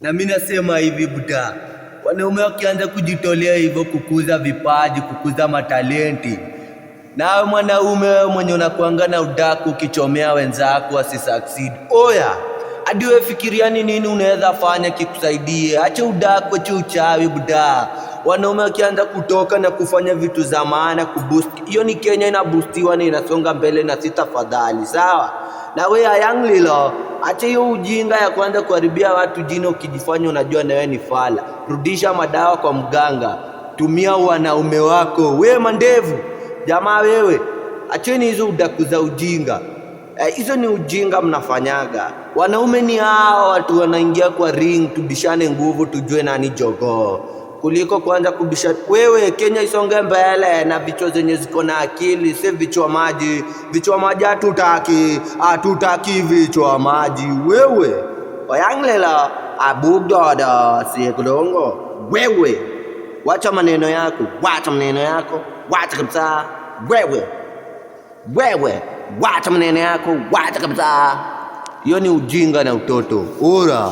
Na mi nasema hivi buda, wanaume wakianza kujitolea hivyo kukuza vipaji, kukuza matalenti, nawe mwanaume wewe mwenye unakuanga na udaku ukichomea wenzako wasisucceed, oya, hadi wewe fikiriani nini unaweza fanya kikusaidie. Acha udaku, acha uchawi buda. Wanaume wakianza kutoka na kufanya vitu za maana kuboost, hiyo ni Kenya inaboostiwa na inasonga mbele, na si tafadhali, sawa? Na we Ayanglilo, acha hiyo ujinga ya kuanza kuharibia watu jina ukijifanya unajua na wewe ni fala. Rudisha madawa kwa mganga, tumia wanaume wako. We mandevu jamaa, wewe acheni hizo udaku za ujinga. Hizo ni ujinga mnafanyaga. Wanaume ni hao watu wanaingia kwa ring, tubishane nguvu, tujue nani jogoo kuliko kuanza kubisha. Wewe Kenya isonge mbele na vichwa zenye ziko na akili, si vichwa maji. Vichwa maji hatutaki, hatutaki vichwa maji. Wewe Oyanglela abudodo sikulongo. Wewe wacha maneno yako, wacha maneno yako, wacha kabisa. Wewe wewe wacha maneno yako, wacha kabisa. Hiyo ni ujinga na utoto. Ura.